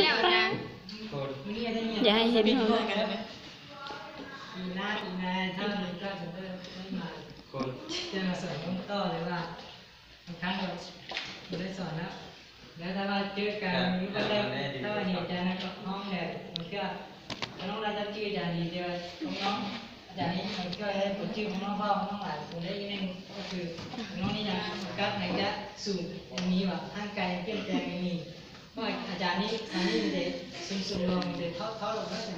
ແລ້ວນະ ຢ່າໃຫ້ເຫັນເຮົາ ປີໜ້າ ປີໜ້າ ຖ້າມີກໍຈະໄດ້ມາ ຈະມາສອນນ້ອງຕໍ່ເລີຍວ່າ ບາງຄັ້ງກໍບໍ່ໄດ້ສອນແລ້ວ ແລ້ວຖ້າວ່າເຈີກັນຢູ່ວັດແລກ ຖ້າວ່າເຫັນອາຈານນັ້ນກໍຮ້ອງແຫຼະ ບາງເທື່ອນ້ອງລາວຈະຈື່ອາຈານດີ ແຕ່ວ່ານ້ອງ ອາຈານນີ້ບາງເທື່ອບໍ່ຈື່ຂອງນ້ອງ ເພາະວ່ານ້ອງຫຼາຍຄົນໄດ້ຍິນ ກໍຄືນ້ອງນີ້ຍັງໂຟກັສໃນຈະສູງ ຍັງມີວ່າຮ່າງກາຍຍັງປ່ຽນແປງຍັງມີ ເພາະວ່າອາຈານນີ້ ອາຍຸເດ ສູງໆລົງເດ ເທົ້າໆລົງແລ້ວ ອາ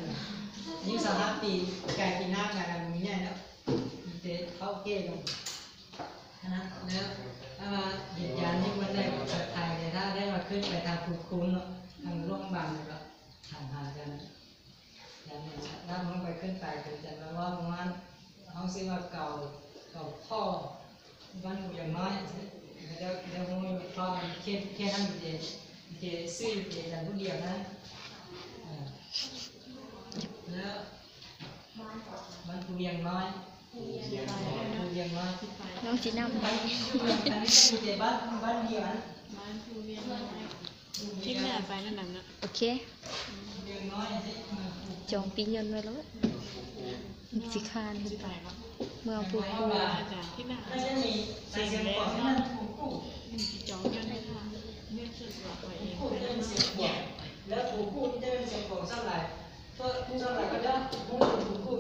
ຍຸຊາວຫ້າປີ ກາຍປີໜ້າກາຍມີໃຫຍ່ແລ້ວ ເດ ເທົ້າເກລົງ. ຫັ້ນນະ ແລ້ວຖ້າວ່າເຫດການຢູ່ວັນໃດກໍຂອບໃຈ ແຕ່ຖ້າໄດ້ວ່າຂຶ້ນໄປທາງພູຄູນເນາະ ທາງຫຼວງບາງ ແລ້ວກໍຖາມຫາກັນ ຢ່າງນັ້ນນະ ຖ້າເຮົາໄປຂຶ້ນໄປ ຄືຈັ່ງວ່າເວົ້າປະມານ ເຮົາຊື່ວ່າເກົາ ເກົາພໍ່ ບ້ານພູຢາງນ້ອຍ ເຂົາເຈົ້າ ເຂົາເຈົ້າຮູ້ຢູ່ ເພາະເຂດ ເຂດນັ້ນເດ ເດຊື່ເດ ແຕ່ຜູ້ດຽວນັ້ນ ເອີ ແລ້ວ ບ້ານພູວຽງນ້ອຍ ພູວຽງນ້ອຍ ນ້ອງຊິນຳໄປ ອັນນີ້ກໍມີແຕ່ບ້ານ ບ້ານດຽວຫັ້ນ ບ້ານພູວຽງນ້ອຍ ທິດໜ້າໄປນັ້ນນະ ໂອເຄ ວຽງນ້ອຍ ຈອງປີ້ຍົນໄວ້ໂລດ ຊິຄານ ຊິໄປເນາະ ເມືອງພູຄູນ ອາຈານ ທິດໜ້າ ເສັງແລ້ວ ຈອງຍົນໄປ ເງິນສ່ວນຕົວຂ້ອຍເອງ ແລ້ວຜູ້ຜູ້ທີ່ຈະເປັນເຈົ້າຂອງສ່ວນຫຼາຍ ເພາະສ່ວນຫຼາຍເຂົາຈະຮູ້ເຖິງຜູ້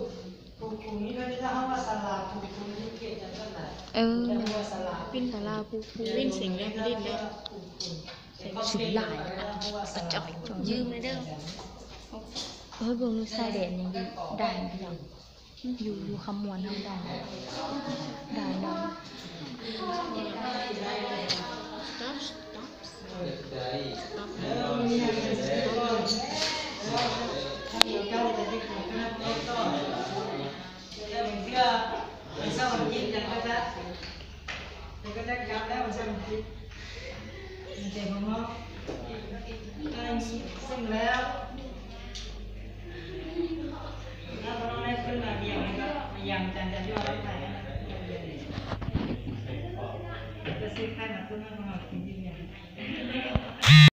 ຜູ້ ຜູ້ຜູ້ນີ້ເຂົາຈະເອີ້ນວ່າສາລາຜູ້ຜູ້ນີ້ເຂດຈັ່ງຊັ້ນນະ ເອີ ເຂົາເອີ້ນວ່າສາລາ ເປັນສາລາຜູ້ຜູ້ ເປັນເສັງແລ້ວ ເຂົາເອີ້ນວ່າຜູ້ຜູ້ ສ່ວນຫຼາຍ ກະຈ່ອຍ ຢືມແດ່ເດີ ເອີ ເບິ່ງດູຊາຍແດນຍັງຢູ່ດ່ານຢູ່ ຢູ່ ຢູ່ຄຳມ່ວນເຮົາໄດ້ ໄດ້ນຳ ເອີ ເຊິ່ງແລ້ວ ຖ້າບໍ່ໄດ້ຂຶ້ນມາວຽງ ແລ້ວກໍມາຢາມອາຈານຈັນຢູ່ວັດໄຜ່ ກໍຊື້ໄຂ່ມາຕົ້ມໃຫ້ພວກເຮົາກິນ.